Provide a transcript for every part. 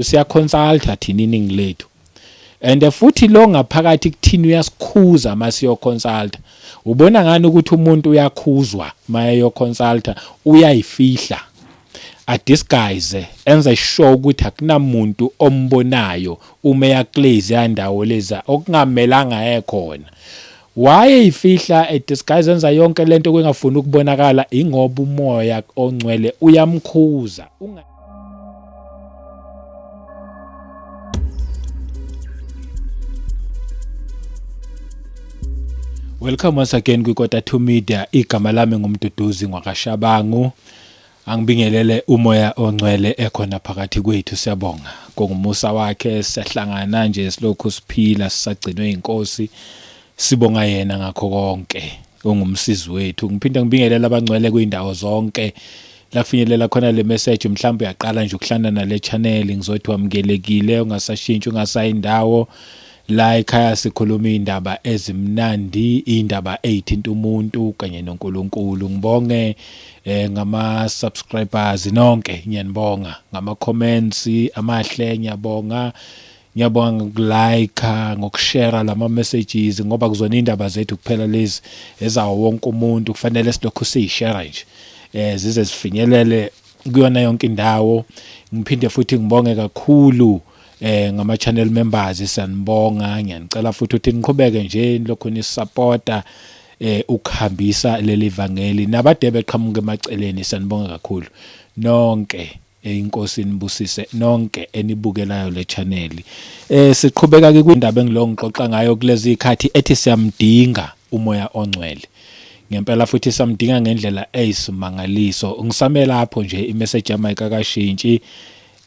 Siyaconsulta thina iningi lethu. And futhi lo ngaphakathi kuthina uyasikhuza masiyoconsulta. Ubona ngani ukuthi umuntu uyakhuzwa mayeyoconsulta uyayifihla. A disguise enze sure ukuthi akunamuntu ombonayo uma eya kulezi ndawo leza okungamelanga ekhona. Wayeyifihla a disguise enza yonke lento kwengafuni ukubonakala ingoba umoya ongcwele uyamkhuza. Welcome once again kwiKota 2 Media. Igama lami nguMduduzi ngwakaShabangu. Angibingelele umoya ongcwele ekhona phakathi kwethu siyabonga. Kongumusa wakhe siyahlangana nje silokhu siphila sisagcinwe inkosi. Sibonga yena ngakho konke. Ungumsizi wethu. Ngiphinde ngibingelele abangcwele kwindawo zonke. La kufinyelela khona le message mhlawumbe uyaqala nje ukuhlangana nale channel ngizothi wamukelekile ungasashintshi ungasayi indawo la ekhaya sikhuluma indaba ezimnandi indaba ezithinta umuntu kanye noNkulunkulu ngibonge eh, ngama subscribers nonke ngiyanibonga ngama comments amahle ngiyabonga Ngiyabonga ngokulike, ngokushare lama messages ngoba kuzona indaba zethu kuphela lezi ezawo wonke umuntu kufanele silokhu siyishare nje. Eh zize zifinyelele kuyona yonke indawo. Ngiphinde futhi ngibonge kakhulu eh ngama channel members siyanibonga ngiyanicela futhi ukuthi niqhubeke nje nilokhu nisupporta eh ukuhambisa leli vangeli nabade beqhamuka emaceleni siyanibonga kakhulu nonke Inkosi inibusise nonke enibukelayo le channel. Eh siqhubeka ke kwindaba engilo ngixoxa ngayo kulezi ikhathi ethi siyamdinga umoya ongcwele. Ngempela futhi samdinga ngendlela eyisimangaliso. Ngisame lapho nje imessage yami ayikakashintshi.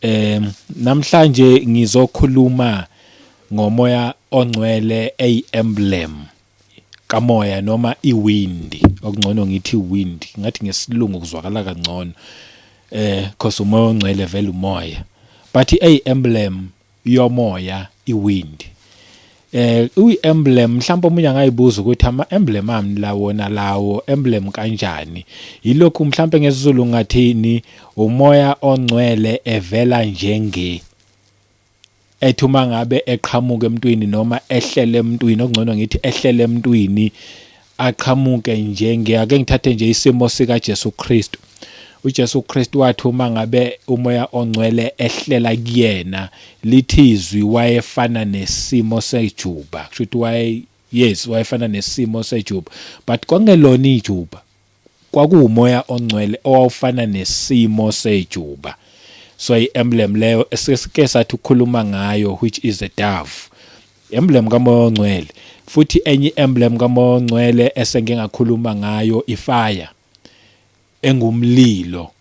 Eh namhlanje ngizokhuluma ngomoya ongcwele eyi emblem kamoya noma iwindi okungcono ngithi wind ngathi ngesilungu kuzwakala kangcono eh cause umoya ongcwele vele umoya but i emblem yomoya iwind eh uyi emblem mhlawumbe omunye angayibuza ukuthi ama emblem ami la wona lawo emblem kanjani yilokhu mhlawumbe ngesizulu ngathini umoya ongcwele evela njenge ethi uma ngabe eqhamuka emntwini noma ehlele emntwini okungcono ngithi ehlele emntwini aqhamuke njenge ake ngithathe nje isimo sikaJesu Kristu uJesu Kristu wathi uma ngabe umoya ongcwele ehlela kuyena lithi izwi wayefana nesimo sejuba kusho ukuthi waye yes wayefana nesimo sejuba but kwakungelona ijuba Kwakuwumoya ongcwele owawufana nesimo sejuba. So i-emblem leyo esike sathi ukukhuluma ngayo which is a dove. Emblem kamoya ongcwele. Futhi enye i-emblem kamoya ongcwele esengike ngakhuluma ngayo ifire engumlilo.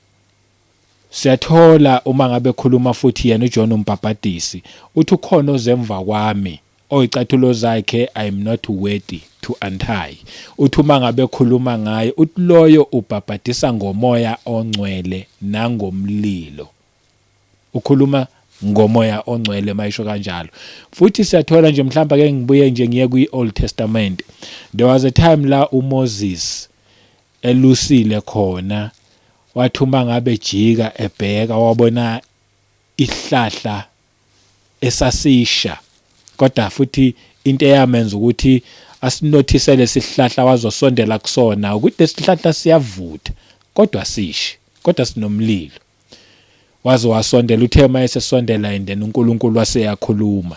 Siyathola uma ngabe ekhuluma futhi yena uJohn umbhabhadisi uthi ukhona ozemva kwami Oyicathulo zakhe I'm not worthy to untie. Uthi uma ngabe ekhuluma ngaye uthi loyo ubhabhadisa ngomoya ongcwele nangomlilo. Ukhuluma ngomoya ongcwele mayisho kanjalo. Futhi siyathola nje mhlawumbe ake ngibuye nje ngiye kwi-Old Testament. There was a time la uMoses elusile khona wathi uma ngabe jika ebheka wabona isihlahla esasisha kodwa futhi into eyamenza ukuthi asinothise lesihlahla wazosondela kusona ukuthi lesihlahla siyavutha kodwa sishi kodwa sinomlilo waze wasondela uthe uma esesondela and then uNkulunkulu waseyakhuluma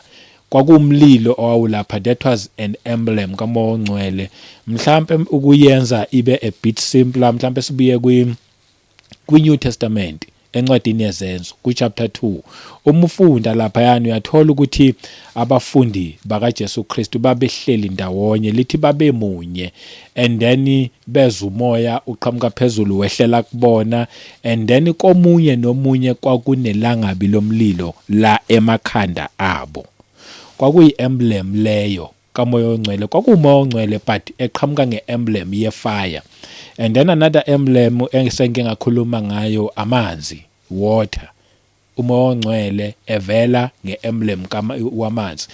kwakuwumlilo owawulapha that was an emblem kaMoya oNgcwele mhlampe ukuyenza ibe a bit simpler mhlampe sibuye kwi kwi-New Testament encwadini yeZenzo ku-chapter 2 uma ufunda laphayana uyathola ukuthi abafundi bakaJesu Kristu babehleli ndawonye lithi babemunye and then bezwa umoya uqhamuka phezulu wehlela kubona and then komunye nomunye kwakunelangabi lomlilo la emakhanda abo kwakuyi-emblem leyo kaMoya oNgcwele kwakuwuMoya oNgcwele but eqhamuka nge-emblem ye-fire and then another emblem engisengike ngakhuluma ngayo amanzi water uMoya oNgcwele evela nge-emblem wamanzi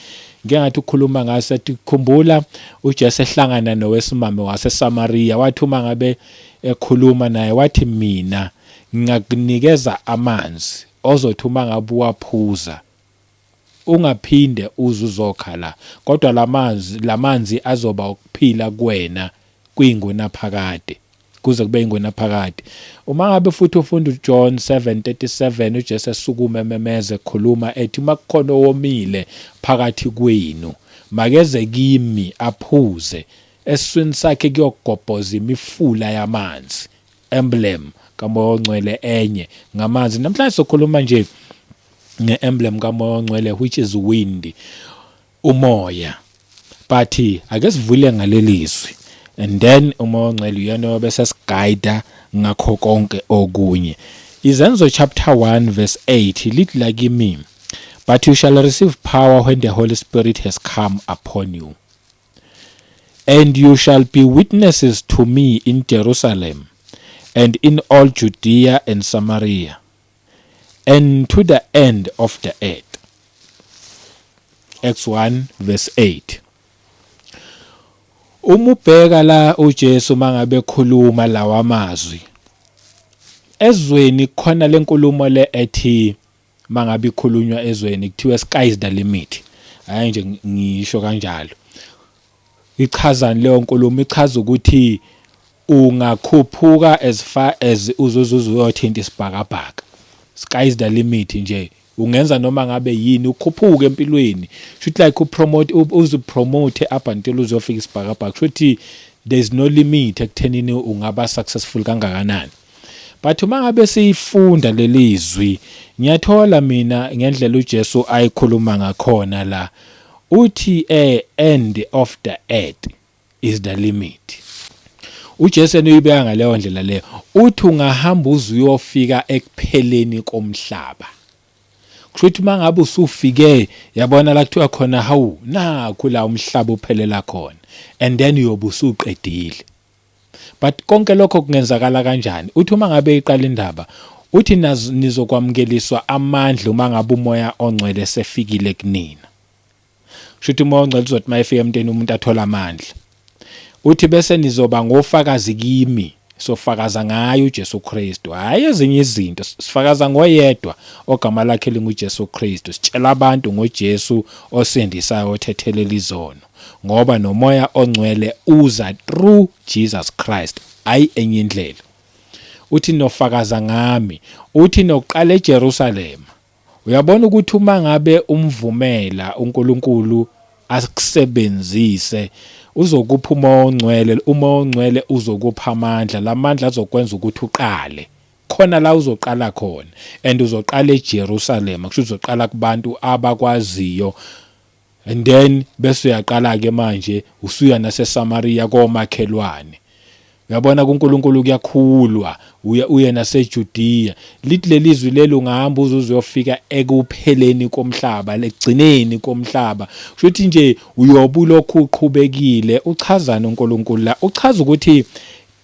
ngike ngathi ukukhuluma ngaso athi khumbula uJesu ehlangana nowesimame waseSamaria wathi uma ngabe ekhuluma naye wathi mina ngingakunikeza amanzi ozothi uma ngabe uwaphuza ungaphinde uze uzokha la, kodwa lamanzi azoba ukuphila kuwena kwingunaphakade, kuze kube ingunaphakade. Uma ngabe futhi ufunda uJohn 7:37, uJesu esukuma ememeze ekhuluma ethi, uma kukhona owomile phakathi kwenu, makeze kimi aphuze, esiswini sakhe kuyogobhoza imifula yamanzi. Emblem kaMoya oNgcwele enye ngamanzi. Namhlanje sokhuluma nje nge-emblem kaMoya oNgcwele, which is wind, umoya. But ake sivule ngaleli zwi, and then uMoya oNgcwele uyena bese siguide ngakho konke okunye. Izenzo chapter 1 verse 8 lithi la kimi, "But you shall receive power when the Holy Spirit has come upon you, and you shall be witnesses to me in Jerusalem and in all Judea and Samaria and to the end of the earth." Acts 1 verse 8. Uma ubheka la uJesu mangabe ekhuluma lawa mazwi, ezweni khona lenkulumo le ethi mangabe ikhulunywa ezweni kuthiwa "Sky is the limit." Hayi nje, ngisho kanjalo. Ichazani leyo nkulumo? Ichaza ukuthi ungakhuphuka as far as uzozuza uyothinta isibhakabhaka. Sky is the limit nje, ungenza noma ngabe yini, ukhuphuke empilweni. Should like upromote, uzipromote up until uzofika isibhakabhaka. Shuthi there is no limit ekuthenini ungaba successful kangakanani. But uma ngabe siyifunda leli zwi, ngiyathola mina ngendlela uJesu ayikhuluma ngakhona la, uthi end of the earth is the limit. uJesu yena uyibeka ngaleyo ndlela leyo, uthi ungahamba uze uyofika ekupheleni komhlaba. Kusho ukuthi uma ngabe usufike, yabona la kuthiwa khona, hawu, nakhu la umhlaba uphelela khona, and then uyobe usuqedile. But konke lokho kungenzakala kanjani? Uthi uma ngabe iqala indaba, uthi nizokwamukeliswa amandla uma ngabe uMoya oNgcwele sefikile kunina. Kusho ukuthi uMoya oNgcwele uzothi mayefika emntwini, umuntu athola amandla. Uthi bese nizoba ngofakazi kimi. Sofakaza ngayo uJesu Kristu, hayi ezinye izinto. Sifakaza ngoyedwa ogama lakhe linguJesu Kristu. Sitshela abantu ngoJesu osindisayo, othethelela izono, ngoba noMoya oNgcwele uza through Jesus Christ, hayi enye indlela. Uthi nofakaza ngami, uthi noqala eJerusalem. Uyabona ukuthi uma ngabe umvumela uNkulunkulu akusebenzise, uzokupha uMoya oNgcwele. UMoya oNgcwele uzokupha amandla. Lamandla azokwenza ukuthi uqale khona la uzoqala khona, and uzoqala eJerusalem. Kusho uzoqala kubantu abakwaziyo, and then bese uyaqala ke manje usuya naseSamaria, komakhelwane. Uyabona, kuNkulunkulu kuyakhulwa. Uya uye naseJudea. Lithi lelizwi lelo ungahamba uze uzuyofika ekupheleni komhlaba, legcineni komhlaba. Kusho ukuthi nje uyobe ulokhu uqhubekile. Uchazana uNkulunkulu la? Uchaza ukuthi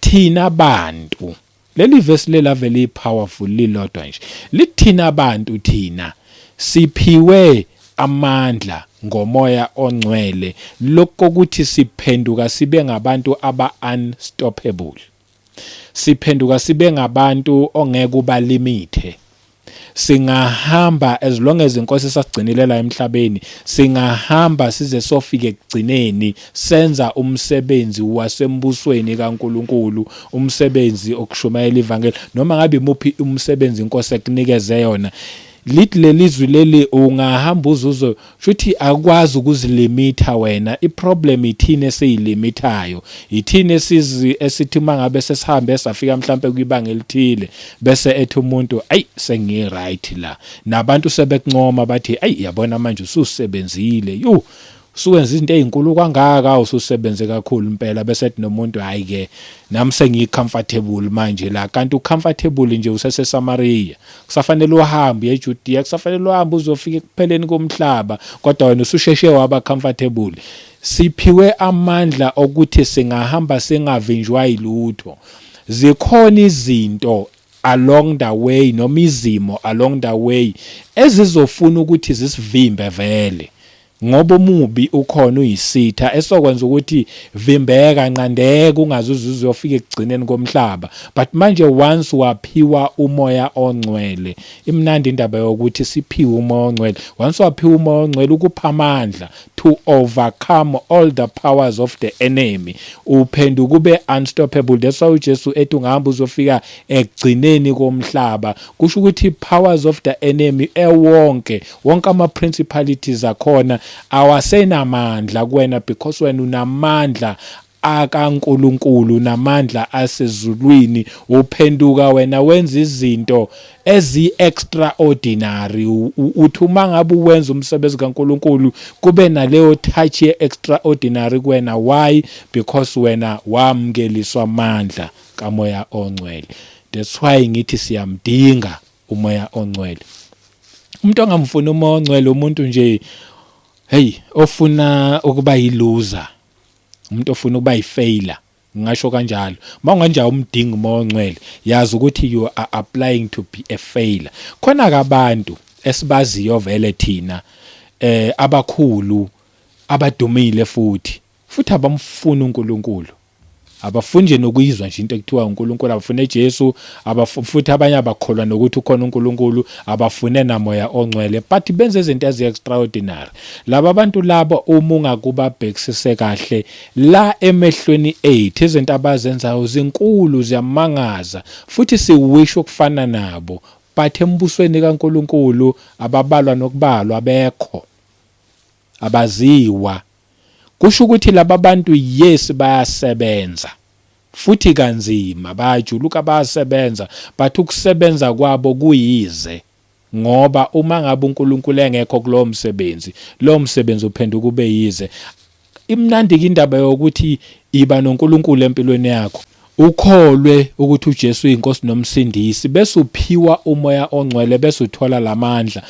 thina bantu, leli verse lela very powerful lilodwa nje, lithina abantu, thina siphiwe amandla ngoMoya oNgcwele lokuthi siphenduka sibe ngabantu aba unstoppable, siphenduka sibe ngabantu ongeke ubalimithe. Singahamba as long as inkosi sasigcinile la emhlabeni, singahamba size sofike ekugcineni senza umsebenzi wasembusweni kaNkuluNkulu, umsebenzi okushumayela ivangeli, noma ngabe imuphi umsebenzi inkosi ekunikeze yona. Lithi lelizwi leli ungahamba uzuzo, shuthi akwazi ukuzilimitha wena. Iproblem ithini esiyilimithayo? Ithini esizi esithi uma ngabe sesihambe safika mhlambe kwibanga elithile, bese ethi umuntu, "Ayi, sengi right la," nabantu sebekuncoma bathi, "Ayi, yabona manje ususebenzile, yo, usuwenza izinto ezinkulu kangaka, ususebenze kakhulu impela," bese ethi nomuntu, "Hayi ke, nami sengi comfortable manje la." Kanti ucomfortable nje usese Samaria, kusafanele uhambe eJudea, kusafanele uhambe uzofika ekupheleni komhlaba, kodwa wena ususheshe waba comfortable. Siphiwe amandla okuthi singahamba singavinjwa yilutho. Zikhona izinto along the way, noma izimo along the way, ezizofuna ukuthi zisivimbe vele. Ngoba omubi ukhona uyisitha esokwenza ukuthi vimbeka, nqandeka, ungaze uze uzofika ekugcineni komhlaba. But manje once waphiwa uMoya oNgcwele, imnandi indaba yokuthi siphiwe uMoya oNgcwele. Once waphiwa uMoya oNgcwele ukupha amandla to overcome all the powers of the enemy, uphenduka ube unstoppable. That's why uJesu ethi ungahamba uzofika ekugcineni komhlaba. Kusho ukuthi powers of the enemy ewonke, wonke ama principalities akhona awasenamandla kuwena, because wena unamandla akaNkulunkulu, namandla asezulwini. Uphenduka wena wenza izinto ezi extraordinary. Uthi uma ngabe uwenza umsebenzi kaNkulunkulu kube naleyo touch ye extraordinary kuwena. Why? Because wena wamkeliswa amandla kaMoya oNgcwele. That's why ngithi siyamdinga uMoya oNgcwele. Umuntu ongamfuni uMoya oNgcwele umuntu nje, hey, ofuna ukuba yiloser, umuntu ofuna ukuba yifailure, ngisho kanjalo. Mawunganja umdinga uMoya oNgcwele, yazi ukuthi you are applying to be a failure. Khona ke abantu esibaziyo vele thina, abakhulu, abadumile, futhi abamfuni uNkulunkulu, abafuni nje nokuyizwa nje into ekuthiwa uNkulunkulu, abafune Jesu, futhi abanye abakholwa nokuthi ukhona uNkulunkulu, abafune naMoya oNgcwele, but benze izinto ezi extraordinary. Laba bantu labo, uma ungakubabhekisise kahle la emehlweni ethu, izinto abazenzayo zinkulu, ziyamangaza, futhi siwisho ukufana nabo, but embusweni kaNkulunkulu ababalwa nokubalwa, bekho, abaziwa. Kusho ukuthi laba bantu, yes, bayasebenza futhi kanzima, bayajuluka, bayasebenza, but ukusebenza kwabo kuyize, ngoba uma ngabe uNkulunkulu engekho kulowo msebenzi, lowo msebenzi uphenduka ube yize. Imnandi ke indaba yokuthi iba noNkulunkulu empilweni yakho, ukholwe ukuthi uJesu uyinkosi nomsindisi, bese uphiwa uMoya oNgcwele, bese uthola lamandla.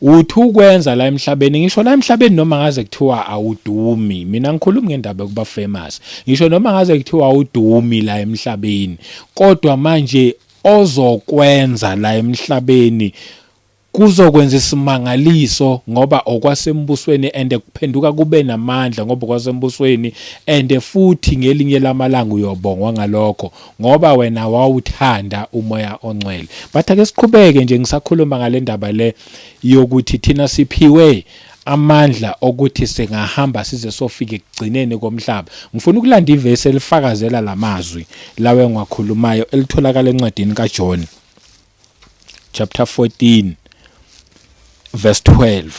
Uthi ukwenza la emhlabeni, ngisho la emhlabeni noma ngaze kuthiwa awudumi, mina ngikhuluma ngendaba yokuba famous, ngisho noma ngaze kuthiwa awudumi la emhlabeni, kodwa manje ozokwenza la emhlabeni kuzokwenza isimangaliso, ngoba okwasembusweni, and kuphenduka kube namandla ngoba okwasembusweni, and futhi ngelinye lamalanga uyobongwa ngalokho, ngoba wena wawuthanda uMoya oNgcwele. But ake siqhubeke nje, ngisakhuluma ngale ndaba le yokuthi thina siphiwe amandla okuthi singahamba size sofika ekugcineni komhlaba. Ngifuna ukulanda ivesi elifakazela lamazwi lawe engiwakhulumayo, elitholakala encwadini kaJohn chapter 14 verse 12.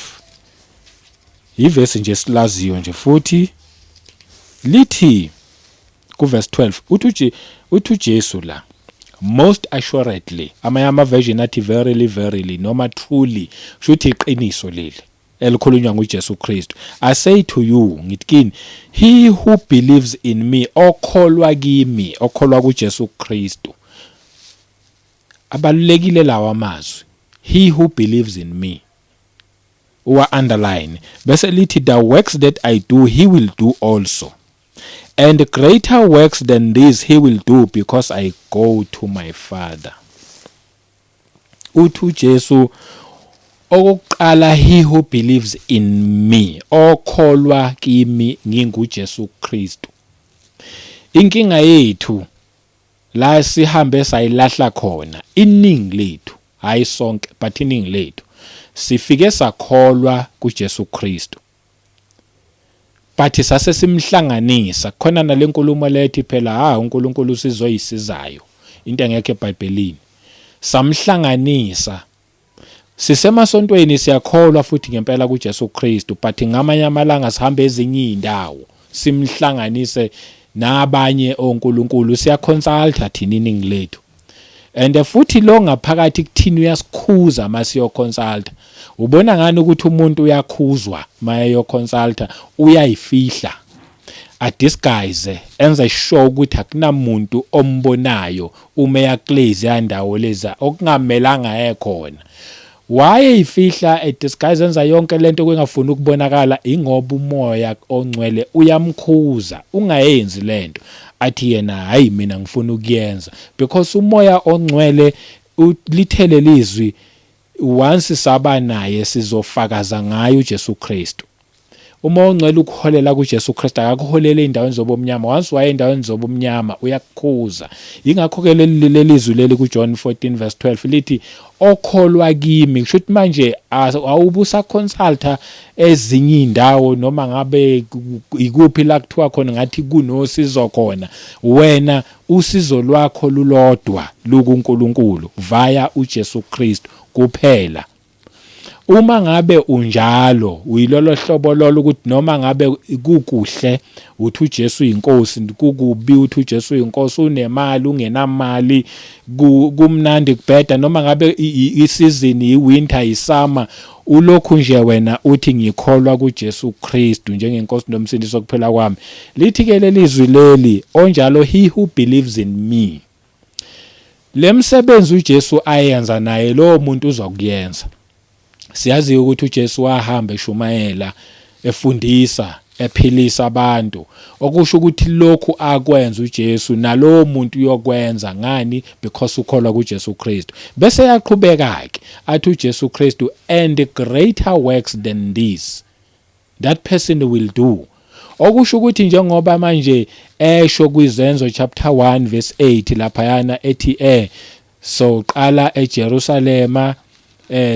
Ivesi nje silaziyo nje, futhi lithi ku verse 12, uthi uJesu la, "Most assuredly," amanye ama version athi "verily, verily" noma "truly", kusho ukuthi iqiniso leli elikhulunywa nguJesu Kristu, "I say to you," ngithi kini, "he who believes in me," okholwa kimi, okholwa kuJesu Kristu. Abalulekile lawa amazwi, "he who believes in me", uwa underline, bese lithi, "The works that I do he will do also, and greater works than these he will do, because I go to my Father." Uthi uJesu okokuqala, "He who believes in me," okholwa kimi nginguJesu Kristu. Inkinga yethu la sihambe sayilahla khona, iningi lethu, hayi sonke, but iningi lethu, sifike sakholwa kuJesu Kristu, but sase simhlanganisa khona nalenkulumo lethi phela ha uNkulunkulu sizoyisizayo, into engekho eBhayibhelini. Samhlanganisa sisemasontweni, siyakholwa futhi ngempela kuJesu Kristu, but ngamanye amalanga sihambe ezinye indawo simhlanganise nabanye onkulunkulu. Siyaconsulta thina iningi lethu, and futhi lo ngaphakathi kuthini uyasikhuza masiyoconsulta. Ubona ngani ukuthi umuntu uyakhuzwa mayeyoconsulta? Uyayifihla, adisguise, enze sure ukuthi akunamuntu ombonayo uma eya kulezi ndawo leza okungamelanga ekhona. Wayeyifihla, edisguise, enza yonke lento kwengafuni ukubonakala, ingoba uMoya oNgcwele uyamkhuza, ungayenzi lento. Athi yena, "Hayi, mina ngifuna ukuyenza," because uMoya oNgcwele lithele lizwi, once saba naye sizofakaza ngayo uJesu Kristu. Umoya ongcwele ukuholela kuJesu Kristu, akakuholele endaweni zobumnyama. Once waya endaweni zobumnyama uyakukhuza. Yingakho ke leli lelizwi leli kuJohn 14 verse 12 lithi okholwa kimi, kusho ukuthi manje awubusa consulta ezinye indawo noma ngabe ikuphi la kuthiwa khona ngathi kunosizo khona, wena usizo lwakho lulodwa lukuNkulunkulu via uJesu Kristu kuphela. Uma ngabe unjalo uyilolo hlobo lolo ukuthi noma ngabe kukuhle uthi uJesu uyinkosi, kukubi uthi uJesu uyinkosi, unemali ungenamali, kumnandi kubheda, noma ngabe isizini i-winter isummer, ulokhu nje wena uthi ngikholwa kuJesu Kristu njengenkosi nomsindisi wokuphila kwami. Lithi ke lelizwi leli onjalo, he who believes in me. Lemsebenzi uJesu ayenza naye lowo muntu uzokuyenza. Siyazi ukuthi uJesu wahamba eshumayela, efundisa, ephilisa abantu. Okusho ukuthi lokhu akwenza uJesu nalowo muntu uyokwenza ngani because ukholwa kuJesu Kristu. Bese yaqhubeka ke athi uJesu Kristu and greater works than this that person will do. Okusho ukuthi njengoba manje esho kwizenzo chapter 1 verse 8 laphayana ethi so qala eJerusalema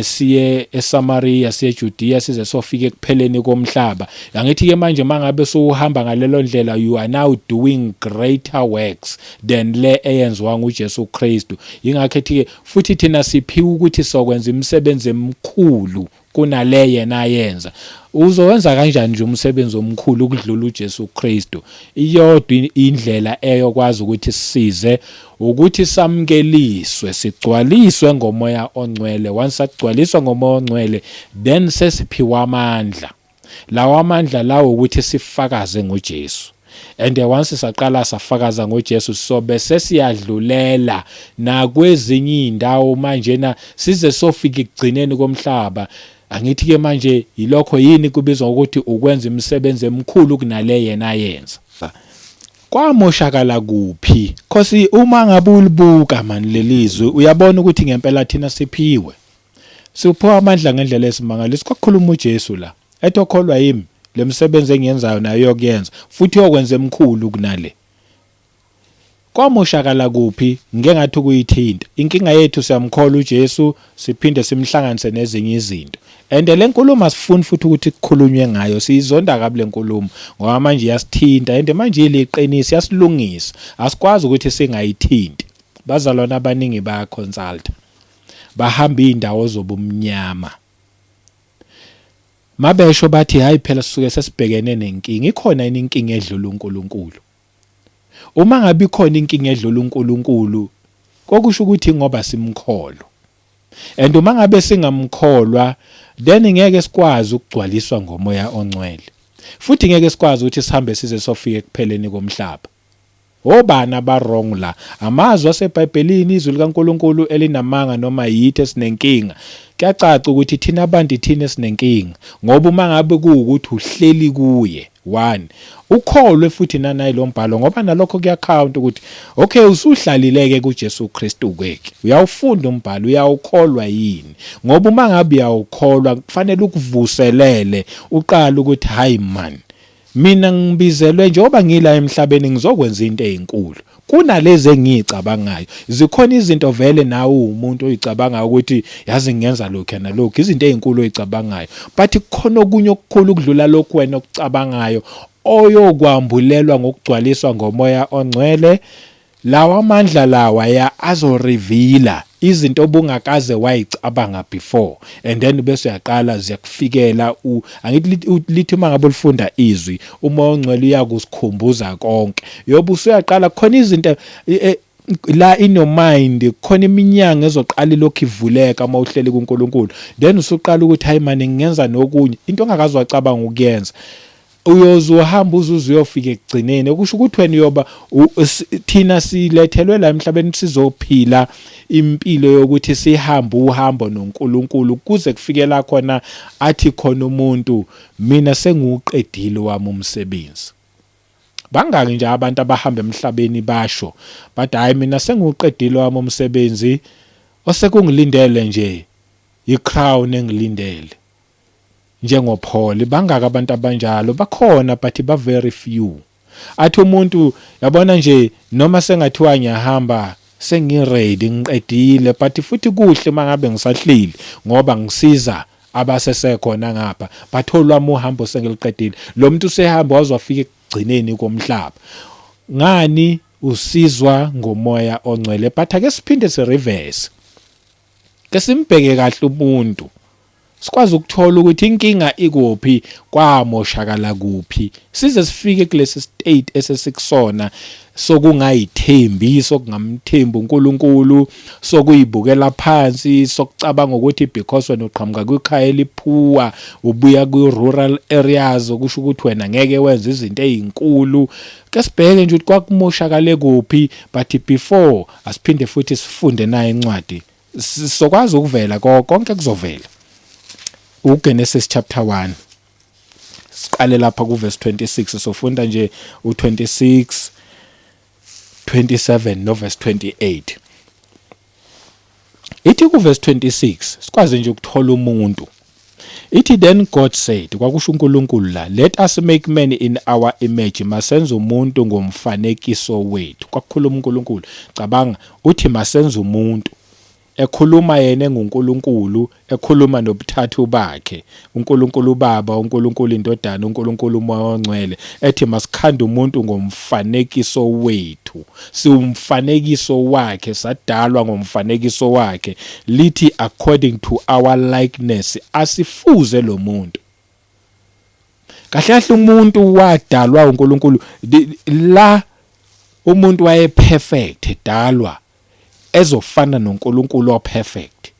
siye eSamaria siye eJudea size sofika ekupheleni komhlaba. Angithi ke manje mangabe sowuhamba ngalelo ndlela you are now doing greater works than le eyenziwa nguJesu Kristu. Ingakho ethi ke futhi thina siphiwe ukuthi sokwenza imisebenzi emikhulu kunale yena ayenza. Uzowenza kanjani nje umsebenzi omkhulu ukudlula uJesu Kristu? Iyodwa indlela eyokwazi ukuthi sisize ukuthi samkeliswe, sigcwaliswe ngomoya ongcwele. Once sagcwaliswa ngomoya ongcwele, then sesiphiwa amandla. Lawa amandla lawo ukuthi sifakaze ngoJesu. And once saqala safakaza ngoJesu sobe sesiyadlulela nakwezinye indawo manje na size sofika ekugcineni komhlaba. Angithi ke manje yilokho yini kubizwa ukuthi ukwenza imisebenzi emikhulu kunale yena ayenza. Kwamoshakala kuphi? Cause uma ngabe ulibuka man lelizwi uyabona ukuthi ngempela thina siphiwe. Siphiwa amandla ngendlela esimangaliso. Kwakukhuluma uJesu la. Ethi okholwa yimi lemisebenzi engiyenzayo nayo uyokuyenza futhi uyokwenza emikhulu kunale. Kwamoshakala kuphi? Ngike ngathi ukuyithinta. Inkinga yethu siyamkholwa uJesu siphinde simhlanganise nezinye izinto. And le nkulumo asifuni futhi ukuthi kukhulunywe ngayo, siyizonda kabi le nkulumo ngoba manje iyasithinta and manje iliqiniso iyasilungisa. Asikwazi ukuthi singayithinti. Bazalwane abaningi bayaconsulta. Bahamba izindawo zobumnyama. Mabesho bathi hayi phela sisuke sesibhekene nenkinga. Ikhona yini inkinga edlula uNkulunkulu? Uma ngabe ikhona inkinga edlula uNkulunkulu, kokusho ukuthi ngoba simkholwa. And uma ngabe singamkholwa, then ngeke sikwazi ukugcwaliswa ngomoya ongcwele. Futhi ngeke sikwazi ukuthi sihambe size sofika ekupheleni komhlaba. Obani aba wrong la? Amazwi aseBhayibhelini, izwi likaNkulunkulu elinamanga noma yithi esinenkinga? Kuyacaca ukuthi thina abantu ithina esinenkinga. Ngoba uma ngabe kuwukuthi uhleli kuye, one, ukholwe futhi nanayi lo mbhalo ngoba nalokho kuyakhawunta ukuthi okay usuhlalile-ke kuJesu Kristu-ke ke. Uyawufunda umbhalo, uyawukholwa yini? Ngoba uma ngabe uyawukholwa kufanele ukuvuselele uqale ukuthi hayi man, Mina ngibizelwe njengoba ngila emhlabeni ngizokwenza into ezinkulu kunalezi engiyicabangayo. Zikhona izinto vele nawe uwumuntu oyicabangayo ukuthi yazi ngingenza lokhu nalokhu, izinto ezinkulu oyicabangayo. But kukhona okunye okukhulu ukudlula lokhu wena okucabangayo oyokwambulelwa ngokugcwaliswa ngomoya ongcwele. Lawa amandla lawa ya azoreveala izinto obungakaze wayicabanga before and then bese uyaqala ziyakufikela u angithi lithi uma ngabe ulifunda izwi umoya ongcwele uyakusikhumbuza konke yobe usuyaqala khona izinto la in your mind khona iminyango ezoqala ilokhu ivuleka uma uhleli kuNkulunkulu then usuqala ukuthi hayi mani ngingenza nokunye into ongakaze wacabanga ukuyenza uyoze uhamba uze uze uyofika ekugcineni okusho ukuthi wena uyoba thina silethelwe la emhlabeni sizophila impilo yokuthi sihambe uhambo noNkulunkulu kuze kufike la khona athi khona umuntu mina sengiwuqedile wami umsebenzi. Bangaki nje abantu abahamba emhlabeni basho bathi hayi mina sengiwuqedile wami umsebenzi osekungilindele nje i-crown engilindele. NjengoPaul, bangaka abantu abanjalo? Bakhona, but ba very few. Athi umuntu, yabona nje, noma sengathiwa ngiyahamba, sengiready, ngiqedile, but futhi kuhle mangabe ngisahleli ngoba ngisiza abasesekhona ngapha, but olwami uhambo sengiliqedile. Lo muntu usehamba waze wafika ekugcineni komhlaba. Ngani? Usizwa ngoMoya oNgcwele. But ake siphinde sireverse, ke simbheke kahle umuntu, sikwazi ukuthola ukuthi inkinga ikuphi, kwamoshakala kuphi, size sifike kulesi state esesikusona sokungayithembi, sokungamthembi uNkulunkulu, sokuyibukela phansi, sokucabanga ukuthi because wena uqhamuka kwikhaya elipoor, ubuya kwi-rural areas, okusho ukuthi wena ngeke wenze izinto ezinkulu. Ke sibheke nje ukuthi kwakumoshakale kuphi. But before, asiphinde futhi sifunde nayo incwadi, sokwazi ukuvela konke kuzovela. UGenesis chapter 1, siqale lapha ku verse 26, sofunda nje u26, 27 no verse 28. Ithi ku verse 26, sikwazi nje ukuthola umuntu, ithi, "Then God said," kwakusho uNkulunkulu la, "let us make man in our image," masenze umuntu ngomfanekiso wethu. Kwakukhuluma uNkulunkulu. Cabanga, uthi masenze umuntu, ekhuluma yena enguNkulunkulu, ekhuluma nobuthathu bakhe, uNkulunkulu uBaba, uNkulunkulu iNdodana, uNkulunkulu uMoya oNgcwele, ethi masikhanda umuntu ngomfanekiso wethu. Siwumfanekiso wakhe, sadalwa ngomfanekiso wakhe. Lithi according to our likeness, asifuze lo muntu. Kahle kahle umuntu wadalwa uNkulunkulu la, umuntu waye perfect, edalwa ezofana noNkulunkulu operfect,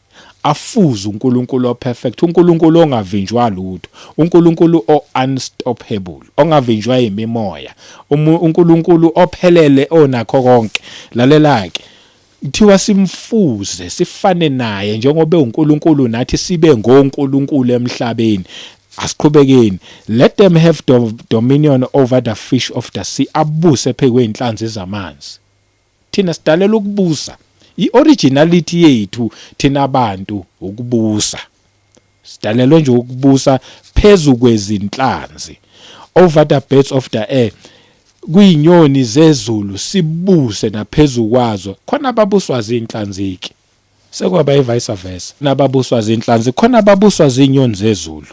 afuze uNkulunkulu operfect, uNkulunkulu ongavinjwa lutho, uNkulunkulu o-unstoppable, ongavinjwa imimoya, uNkulunkulu ophelele, onakho konke. Lalela ke, kuthiwa simfuze, sifane naye njengoba uNkulunkulu, nathi sibe ngoNkulunkulu emhlabeni. Asiqhubekeni. "Let them have dominion over the fish of the sea," abuse phezu kwey'nhlanzi zamanzi. Thina sidalela ukubusa. I-originality yethu thina abantu ukubusa. Sidalelwe nje ukubusa phezu kwezinhlanzi, over the birds of the air, kuyinyoni zezulu, sibuse naphezu kwazo. Khona ababuswa zinhlanzi ke, sekwaba i-vice versa, nababuswa zinhlanzi, khona ababuswa zinyoni zezulu.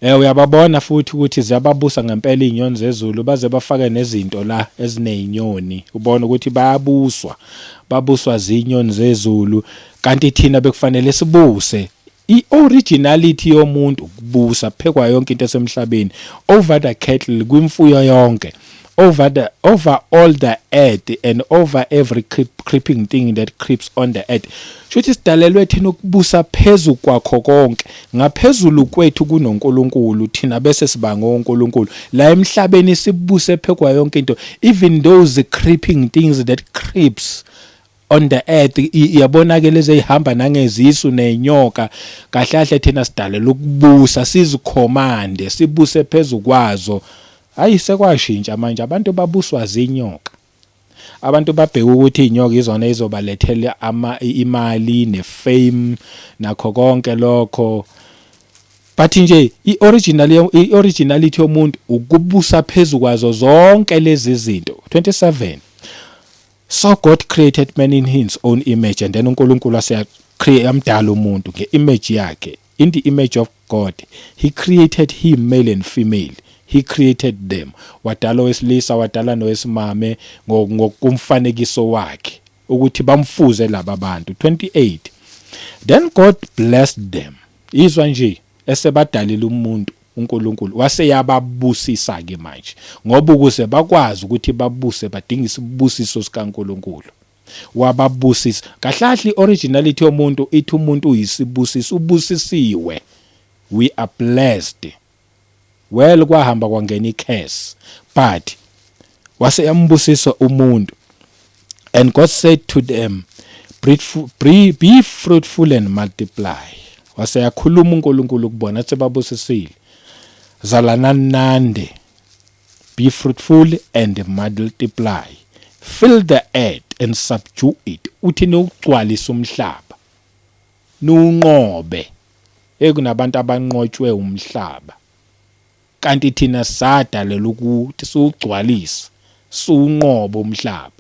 Uyababona futhi ukuthi ziyababusa ngempela izinyoni zezulu, baze bafake nezinto la ezinezinyoni, ubona ukuthi bayabuswa, babuswa zinyoni zezulu, kanti thina bekufanele sibuse. I-originality yomuntu ukubusa phekwa yonke into esemhlabeni. Over the cattle, kwimfuyo yonke, over all the earth and over every creeping thing that creeps on the earth. Shuthi sidalelwe thina ukubusa phezu kwakho konke. Ngaphezulu kwethu kunoNkulunkulu, thina bese siba ngoNkulunkulu la emhlabeni, sibuse phekwa yonke into, even those creeping things that creeps on the earth. Iyabona ke lezi ezihamba nangezisu nenyoka, kahle kahle thina sidalela ukubusa, sizicommande, sibuse phezu kwazo. Hayi, sekwashintsha manje, abantu babuswa zinyoka. Abantu babheka ukuthi inyoka izona ezizobalethela ama imali nefame nakho konke lokho, but nje i-originality yomuntu ukubusa phezu kwazo zonke lezi zinto. 27. So God created man in his own image, and then uNkulunkulu wase create, amdala umuntu ngeimage yakhe. In the image of God he created him, male and female he created them. Wadala owesilisa, wadala nowesimame ngokumfanekiso wakhe, ukuthi bamfuze laba bantu. 28. Then God blessed them. Izwa nje, esebadalile umuntu uNkulunkulu, wase yababusisa ke manje, ngoba ukuze bakwazi ukuthi babuse badinga isibusiso sikaNkulunkulu. Wababusisa. Kahle kahle originality yomuntu ithi umuntu uyisibusiso, ubusisiwe, we are blessed. Well, kwahamba kwangena icurse, but wase yambusisa umuntu. And God said to them, "Be fruitful and multiply." Wase yakhuluma uNkulunkulu kubona, athi babusisile, zalanani nande, be fruitful and multiply, fill the earth and subdue it. Uthi niwugcwalise umhlaba, niwunqobe. Ekunabantu abanqotshwe umhlaba. Kanti thina sadalelwa ukuthi siwugcwalise, siwunqobe umhlaba.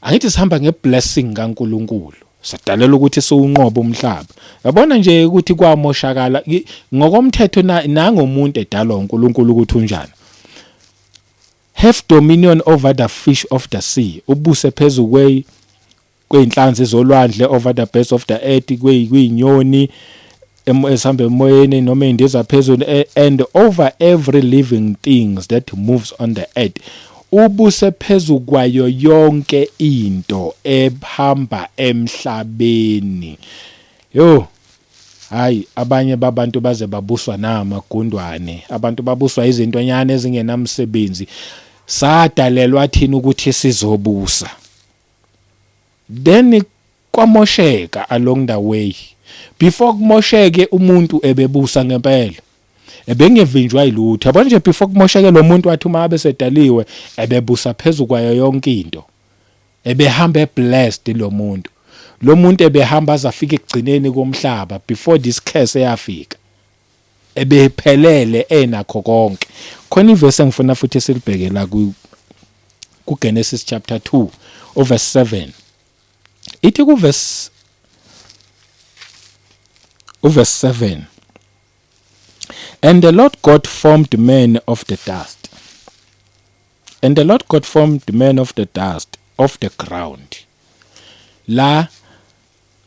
Angithi sihamba ngeblessing kaNkuluNkulu. Sadalelwa ukuthi siwunqobe umhlaba. Yabona nje ukuthi kwamoshakala ngokomthetho nangomuntu edalwa uNkulunkulu ukuthi unjani. Have dominion over the fish of the sea. Ubuse phezu kwe kwey'nhlanzi zolwandle, over the birds of the earth, kwey'nyoni ezihamba emoyeni noma ey'ndiza phezulu, and over every living things that moves on the earth. Ubuse phezu kwayo yonke into ehamba emhlabeni. Yo, hayi, abanye babantu baze babuswa namagundwane, abantu babuswa izintonyana ezingenamsebenzi. Sadalelwa thina ukuthi sizobusa, then kwamosheka along the way. Before kumosheke, umuntu ebebusa ngempela, ebengevinjwa yilutho. Yabona nje, before kumosheke, lo muntu wathi uma abe sedaliwe ebebusa phezu kwayo yonke into, ebehamba eblessed lo muntu. Lo muntu ebehamba azafika ekugcineni komhlaba. Before this curse eyafika, ebephelele, enakho konke. Khona ivesi engifuna futhi silibheke la ku Genesis chapter 2 verse 7. Ithi ku verse uverse 7, "And the Lord God formed man of the dust, and the Lord God formed man of the dust of the ground." La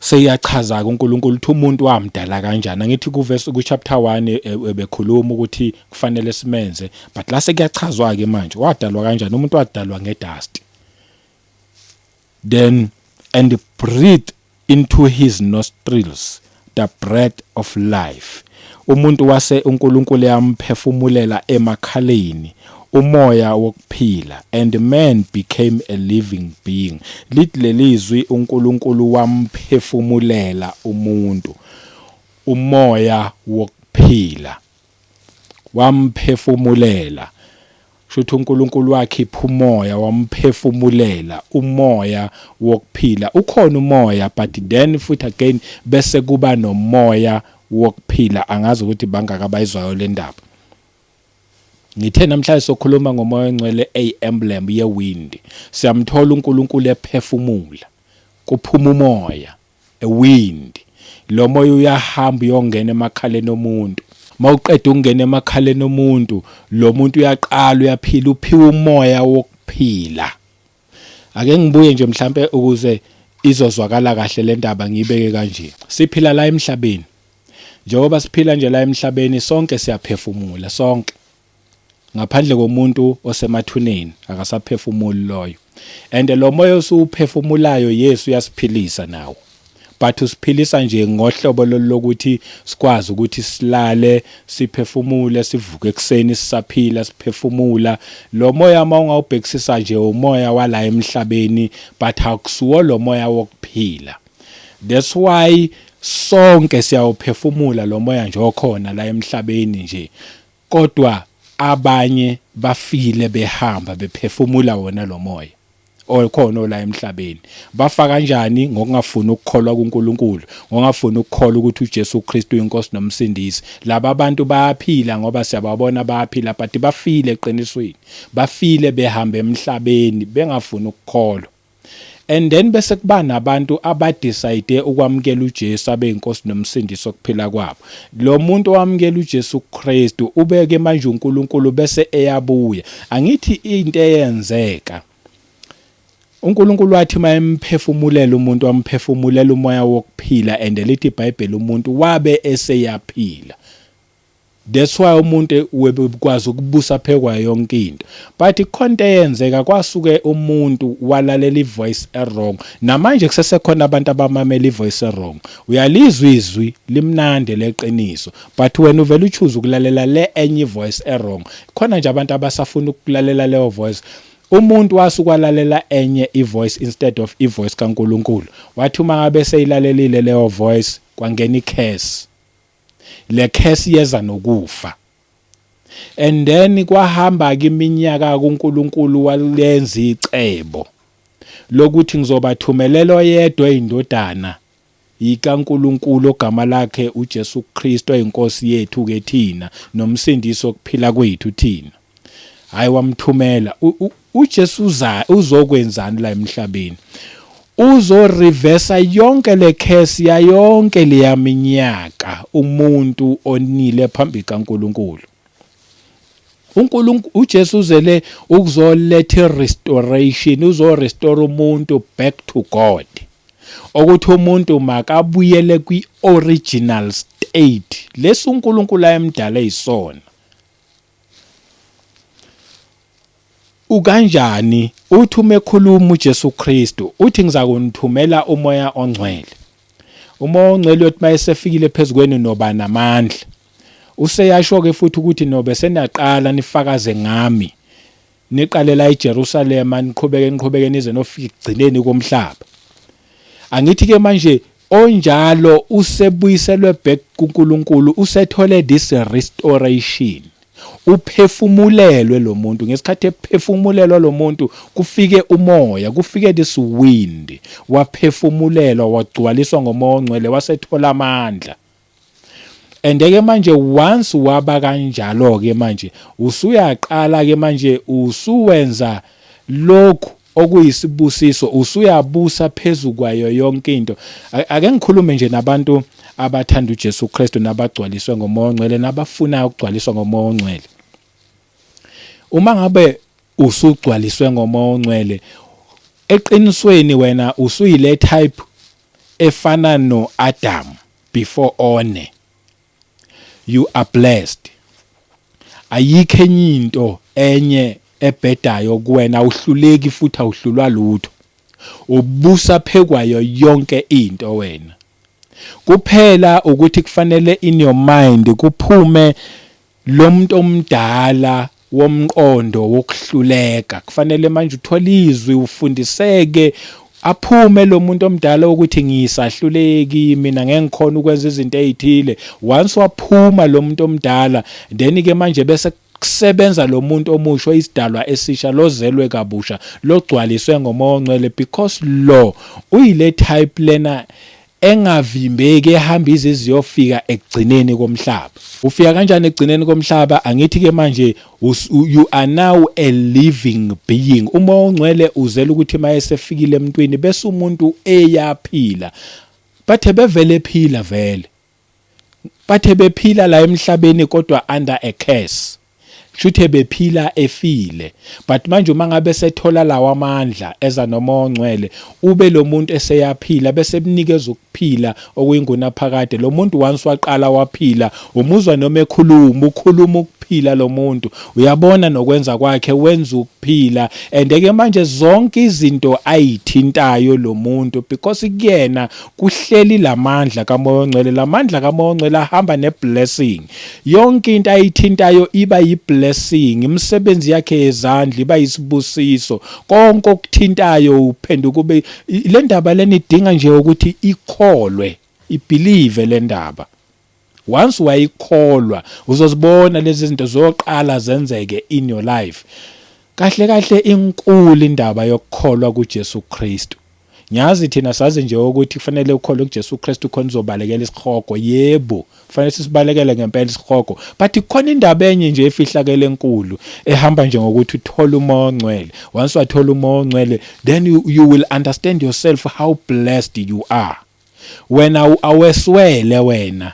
seyachaza uNkulunkulu ukuthi umuntu wamdala kanjani. Angithi ku verse ku chapter 1 ebekhuluma ukuthi kufanele simenze, but la sekuyachazwa ke manje wadalwa kanjani umuntu. Wadalwa ngedust. Then, "And breathed into his nostrils the breath of life." Umuntu wase uNkulunkulu yamphefumulela emakhaleni umoya wokuphila, and man became a living being. Lithi lelizwi, uNkulunkulu wamphefumulela umuntu umoya wokuphila, wamphefumulela. Shuthi uNkulunkulu wakhipha umoya, wamphefumulela umoya wokuphila. Ukhona umoya, but then futhi again bese kuba nomoya wokuphila. Angazi ukuthi bangaka abayizwayo le ndaba. Ngithe namhlanje sokhuluma ngomoya ongcwele, a emblem ye wind. Siyamthola uNkulunkulu ephefumula, kuphuma umoya, a wind. Lo moya uyahamba uyongena emakhaleni omuntu. Mawuqeda ukungena emakhaleni omuntu, lo muntu uyaqala uyaphila, uphiwa umoya wokuphila. Ake ngibuye nje mhlambe ukuze izozwakala kahle le ndaba, ngiyibeke kanje. Siphila la emhlabeni. Njengoba siphila nje la emhlabeni, sonke siyaphefumula, sonke, ngaphandle komuntu osemathuneni, akasaphefumuli loyo. And lo moya osuphefumulayo, Yesu uyasiphilisa nawo, but usiphilisa nje ngohlobo lokuthi sikwazi ukuthi silale, siphefumule, sivuke ekseni sisaphila, siphefumula. Lo moya uma ungawubhekisisa nje, umoya wala emhlabeni, but akusuwo lo moya wokuphila. That's why sonke siyawuphefumula lo moya nje okhona la emhlabeni nje, kodwa abanye bafile behamba bephefumula wona lo moya okhona la emhlabeni. Bafa kanjani? Ngokungafuni ukukholwa kuNkulunkulu, ngokungafuni ukukholwa ukuthi uJesu Kristu uyinkosi nomsindisi. Laba abantu bayaphila ngoba siyababona bayaphila, but bafile eqinisweni, bafile behamba emhlabeni bengafuni ukukholwa. And then bese kuba nabantu abadecide ukwamukela uJesu abe inkosi nomsindisi okuphila kwabo. Lo muntu owamukela uJesu Kristu ubeke manje uNkulunkulu bese eyabuya. Angithi into eyenzeka, uNkulunkulu wathi mayemphefumulela umuntu, wamphefumulela umoya wokuphila, and lithi iBhayibheli umuntu wabe eseyaphila. That's why umuntu webekwazi ukubusa phekwa yonke into. But ikhonto eyenzeka, kwasuke umuntu walalela ivoice ewrong. Namanje kusesekhona abantu abamamela ivoice ewrong. Uyalizwa izwi limnandi leqiniso, but wena uvela uchoose ukulalela le enye ivoice ewrong. Khona nje abantu abasafuna ukulalela leyo voice. Umuntu wasuka walalela enye ivoice instead of ivoice kaNkuluNkulu. Wathi uma ngabe seyilalelile leyo voice, kwangena icurse. Le curse yeza nokufa. And then kwahamba ke iminyaka, kuNkulunkulu walenza icebo lokuthi ngizobathumelela oyedwa indodana. ikaNkuluNkulu ogama lakhe uJesu Kristu oyinkosi yethu ke thina nomsindisi wokuphila kwethu thina. Hayi wamthumela uJesu uzokwenzani la emhlabeni? Uzo reverse yonke le curse yayonke leyaminyaka umuntu onile phambi kaNkuluNkulu. uNkulunkulu uJesu uzele ukuzoletha restoration, uzo restore umuntu back to God. Ukuthi umuntu makabuyele kwi original state leso uNkulunkulu ayemdala eyisona. Ukanjani uthi uma ekhuluma uJesu Kristu uthi ngizakunithumela umoya ongcwele. Umoya ongcwele uyothi mayesefikile phezukwenu noba namandla. Useyasho ke futhi ukuthi nobe senaqala nifakaze ngami. Niqalela eJerusalema niqhubeke niqhubeke nize nofika ekugcineni komhlaba. Angithi ke manje onjalo usebuyiselwe back kuNkulunkulu usethole this restoration. Uphefumulelwe lo muntu ngesikhathi ephefumulelwa lo muntu kufike umoya kufike this wind waphefumulelwa wagcwaliswa ngomoya ongcwele wasethola amandla. And ke manje once waba kanjalo ke manje usuyaqala ke manje usuwenza lokhu okuyisibusiso usuyabusa phezu kwayo yonke into. Ake ngikhulume nje nabantu abathanda uJesu Kristu nabagcwaliswe ngomoya ongcwele nabafuna ukugcwaliswa ngomoya ongcwele. Uma ngabe usugcwaliswe ngomoya ongcwele eqinisweni wena usuyile type efana noAdam before one. You are blessed. Ayikho enye into enye ebhedayo kuwena awuhluleki futhi awuhlulwa lutho. Ubusa phekwayo yonke into wena. Kuphela ukuthi kufanele in your mind kuphume lo muntu omdala womqondo wokuhluleka. Kufanele manje uthole izwi ufundiseke aphume lo muntu omdala ukuthi ngisahluleki mina ngeke ngikhona ukwenza izinto ezithile. Once waphuma lo muntu omdala then ke manje bese kusebenza lo muntu omusha isidalwa esisha lozelwe kabusha logcwaliswe ngomoya ongcwele because lo uyile type lena engavimbeki ehamba ize iziyofika ekugcineni komhlaba. Ufika kanjani ekugcineni komhlaba? Angithi ke manje you are now a living being. Umoya ongcwele uzela ukuthi mayesefikile emntwini bese umuntu eyaphila. Bathe bevele ephila vele. Bathe bephila la emhlabeni kodwa under a curse. Kushuthi bephila efile. But manje uma ngabe sethola lawa amandla eza nomoya ongcwele ube lo muntu eseyaphila bese emnikeza ukuphila okuyingunaphakade. Lo muntu once waqala waphila umuzwa noma ekhuluma ukhuluma ukuphila lo muntu. Uyabona nokwenza kwakhe wenza ukuphila and ke manje zonke izinto ayithintayo lo muntu because kuyena kuhleli lamandla kamoya ongcwele. Lamandla kamoya ongcwele ahamba neblessing. Yonke into ayithintayo iba yiblessing, imisebenzi yakhe yezandla iba yisibusiso. Konke okuthintayo uphenduka ube le ndaba lena idinga nje ukuthi ikholwe, ibelieve le ndaba. Once wayikholwa uzozibona lezi zinto zoqala zenzeke in your life. Kahle kahle inkulu indaba yokukholwa kuJesu Kristu. Ngiyazi thina sazi nje ukuthi kufanele ukholwe kuJesu Kristu khona uzobalekela isihogo. Yebo, kufanele sisibalekele ngempela isihogo. But kukhona indaba enye nje efihlakele enkulu ehamba nje ngokuthi uthole umoya ongcwele. Once wathola umoya ongcwele, then you will understand yourself how blessed you are. Wena aweswele wena.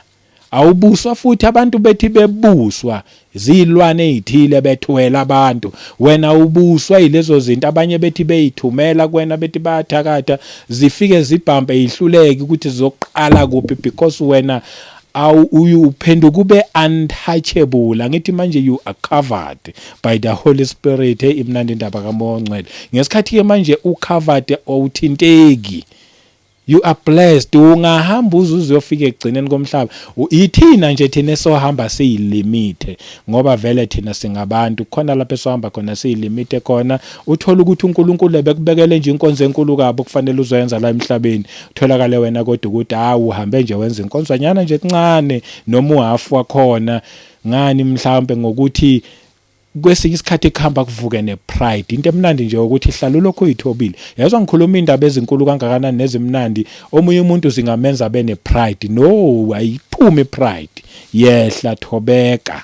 Awubuswa futhi abantu bethi bebuswa zilwane ezithile bethwele abantu. Wena ubuswa yilezo zinto abanye bethi beyithumela kuwena bethi bayathakatha zifike zibhampe ihluleke ukuthi zizoqala kuphi because wena uphenduka ube untouchable. Angithi manje you are covered by the Holy Spirit. Hey, imnandi indaba kaMoya oNgcwele. Ngesikhathi ke manje ucovered awuthinteki. You are blessed. Ungahamba uze uzofika ekugcineni komhlaba. Ithina nje thina esohamba siyilimithe ngoba vele thina singabantu khona lapho esohamba khona siyilimithe khona. Uthola ukuthi uNkulunkulu ebekubekele nje inkonzo enkulu kabi okufanele uzoyenza la emhlabeni. Utholakale wena kodwa ukuthi hawu uhambe nje wenza inkonzonyana nje encane noma uhafu wakhona ngani mhlawumbe ngokuthi Kwesinye isikhathi kuhamba kuvuke ne-pride. Into emnandi nje ukuthi hlala ulokhu uyithobile. Yezwa ngikhuluma indaba ezinkulu kangakanani nezimnandi, omunye umuntu zingamenza abe ne-pride. No, ayiphumi i-pride. Yehla, thobeka.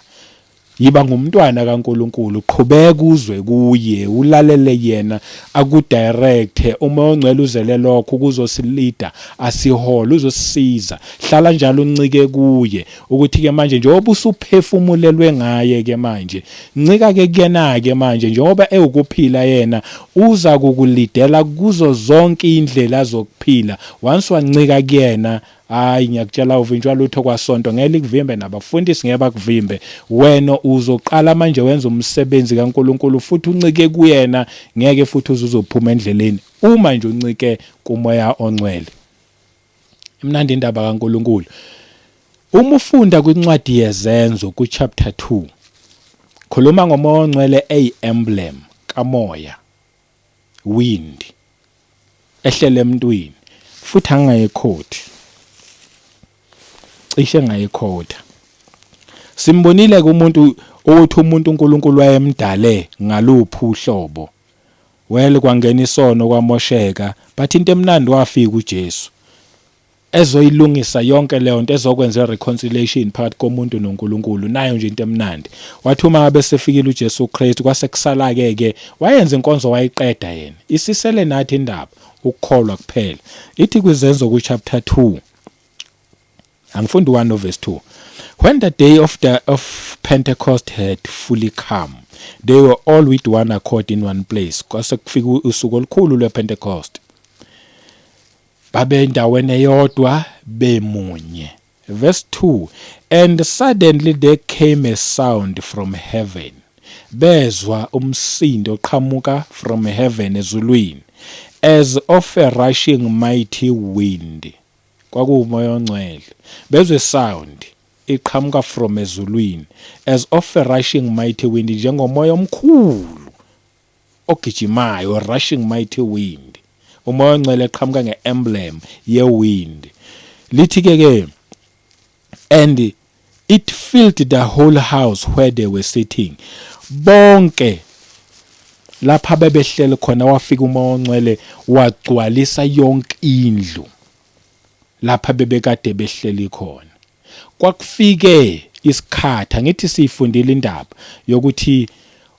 Yiba ngumntwana kaNkulunkulu, qhubeka uzwe kuye, ulalele yena akudirecte. Umoya ongcwele uzele lokho ukuzosilida, asihole, uzosisiza. Hlala njalo uncike kuye ukuthi ke manje njengoba usuphefumulelwe ngaye ke manje, ncika ke kuyena ke manje njengoba ewukuphila yena uza kukulidela kuzo zonke indlela zokuphila. Once wancika kuyena, hayi ngiyakutshela uvinjwa lutho kwasonto ngeke likuvimbe, nabafundisi ngeke bakuvimbe. Wena uzoqala manje wenza umsebenzi kaNkulunkulu futhi uncike kuyena, ngeke futhi uzophuma endleleni uma nje uncike kumoya ongcwele. Imnandi indaba kaNkulunkulu. Uma ufunda kwincwadi yeZenzo ku-chapter 2, khuluma ngomoya ongcwele eyi-emblem kamoya, wind, ehlele emntwini, futhi angayikhoti, cishe ngayikhotha. Simbonile ke umuntu ukuthi umuntu uNkulunkulu wayemdale ngaluphi uhlobo. Well, kwangena isono kwamosheka, but into emnandi wafika uJesu ezoyilungisa yonke leyo nto, ezokwenza reconciliation phakathi komuntu noNkulunkulu. Nayo nje into emnandi, wathi uma ngabe sefikile uJesu Kristu, kwase kusala ke ke wayenza inkonzo wayiqeda yena, isisele nathi indaba ukukholwa kuphela. Ithi kwiZenzo ku chapter 2, angifundi 1 verse 2: "When the day of Pentecost had fully come, they were all with one accord in one place." Kwase kufika usuku olukhulu lwePentecost, babe endaweni eyodwa bemunye. Verse 2: "And suddenly there came a sound from heaven," bezwa umsindo oqhamuka from heaven, ezulwini, "as of a rushing mighty wind." Kwakuwumoya ongcwele. Bezwe sound iqhamuka from ezulwini, "as of a rushing mighty wind," njengomoya omkhulu ogijimayo, rushing mighty wind. Umoya ongcwele eqhamuka ngeemblem ye-wind. Lithi ke ke, "And it filled the whole house where they were sitting." Bonke lapha bebehleli khona, wafika umoya ongcwele wagcwalisa yonke indlu lapha bebekade behleli khona. Kwakufike isikhathi, angithi siyifundile indaba yokuthi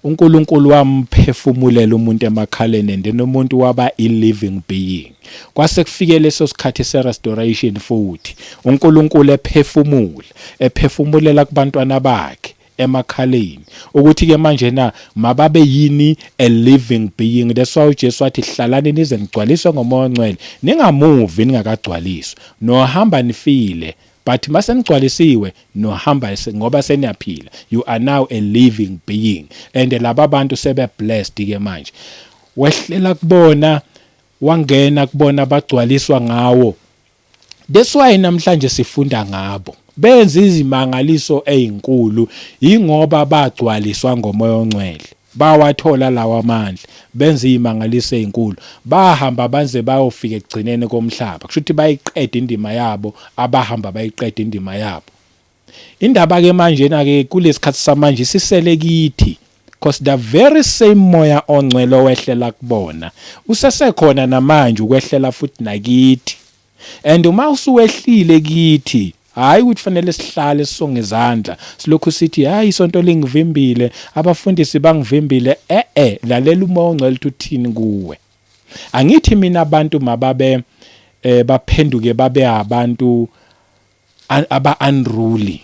uNkulunkulu wamphefumulela umuntu emakhaleni and then umuntu waba i-living being. Kwase kufike leso sikhathi se-restoration futhi, uNkulunkulu ephefumula, ephefumulela kubantwana bakhe emakhaleni ukuthi ke manje na mababe yini? A living being. That's why uJesu wathi, "Hlalani nize nigcwaliswe ngomoya ongcwele, ningamuvi ningakagcwaliswa. Nohamba nifile, but mase nigcwalisiwe nohamba ngoba seniyaphila. You are now a living being." And laba bantu sebe blessed ke manje. Wehlela kubona, wangena kubona, bagcwaliswa ngawo. That's why namhlanje sifunda ngabo benza izimangaliso ezinkulu, ingoba bagcwaliswa ngomoya ongcwele, bawathola lawa amandla, benza izimangaliso ezinkulu, bahamba banze bayofika ekugcineni komhlaba. Kusho ukuthi bayiqeda indima yabo, abahamba bayiqeda indima yabo. Indaba ke manje na ke kulesikhathi samanje sisele kithi, because the very same moya ongcwele owehlela kubona usesekhona namanje ukwehlela futhi nakithi. And uma usuwehlile kithi, hayi ukuthi fanele sihlale sisonge izandla silokhu sithi, "Hayi, isonto lingivimbile, abafundisi bangivimbile." Eh eh, lalela umoya ongcwele uthi uthini kuwe. Angithi mina abantu mababe baphenduke babe abantu aba unruly,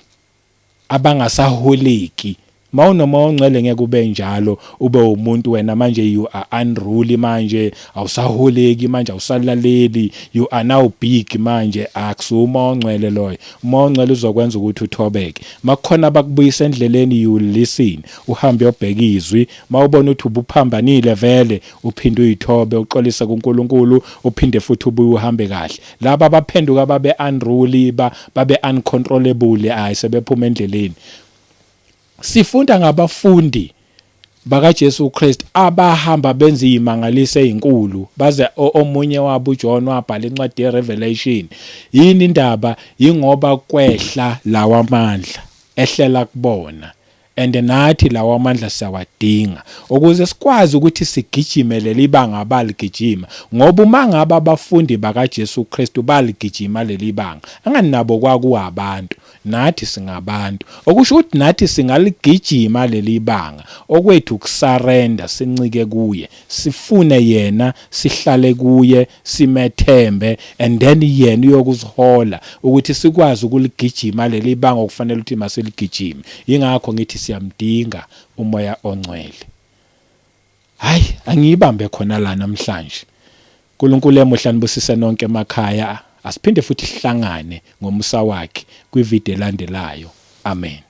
abangasaholeki. Mawunomoya ongcwele ngeke ube njalo, ube umuntu wena manje you are unruly, manje awusaholeki, manje awusalaleli, you are now big manje. Akusumoya ongcwele loyo. Umoya ongcwele uzokwenza ukuthi uthobeke. Makukhona bakubuyisa endleleni, you listen, uhambe uyobheka izwi. Mawubona ukuthi ubuphambanile vele, uphinde uyithobe, uxolise kuNkulunkulu, uphinde futhi ubuye uhambe kahle. Laba abaphenduka babe unruly, babe uncontrollable, hayi, sebephuma endleleni. Sifunda ngabafundi bakaJesu Kristu abahamba benza izimangaliso ezinkulu, baze omunye wabo uJohn wabhala incwadi yeRevelation. Yini indaba? Ingoba kwehla lawa amandla, ehlela kubona. And nathi lawa amandla siyawadinga ukuze sikwazi ukuthi sigijime leli banga abaligijima, ngoba uma ngabe abafundi bakaJesu Kristu baligijima leli banga, angani nabo kwakuwabantu, nathi singabantu, okusho ukuthi nathi singaligijima leli banga. Okwethu ukusarenda, sincike kuye, sifune yena, sihlale kuye, simethembe, and then yena uyokuzihola ukuthi sikwazi ukuligijima leli banga okufanele ukuthi masiligijime. Ingakho ngithi siyamdinga uMoya oNgcwele. Hayi, angiyibambe khona la namhlanje. uNkulunkulu emuhle anibusise nonke emakhaya. Asiphinde futhi sihlangane ngomusa wakhe kwivideo elandelayo. Amen.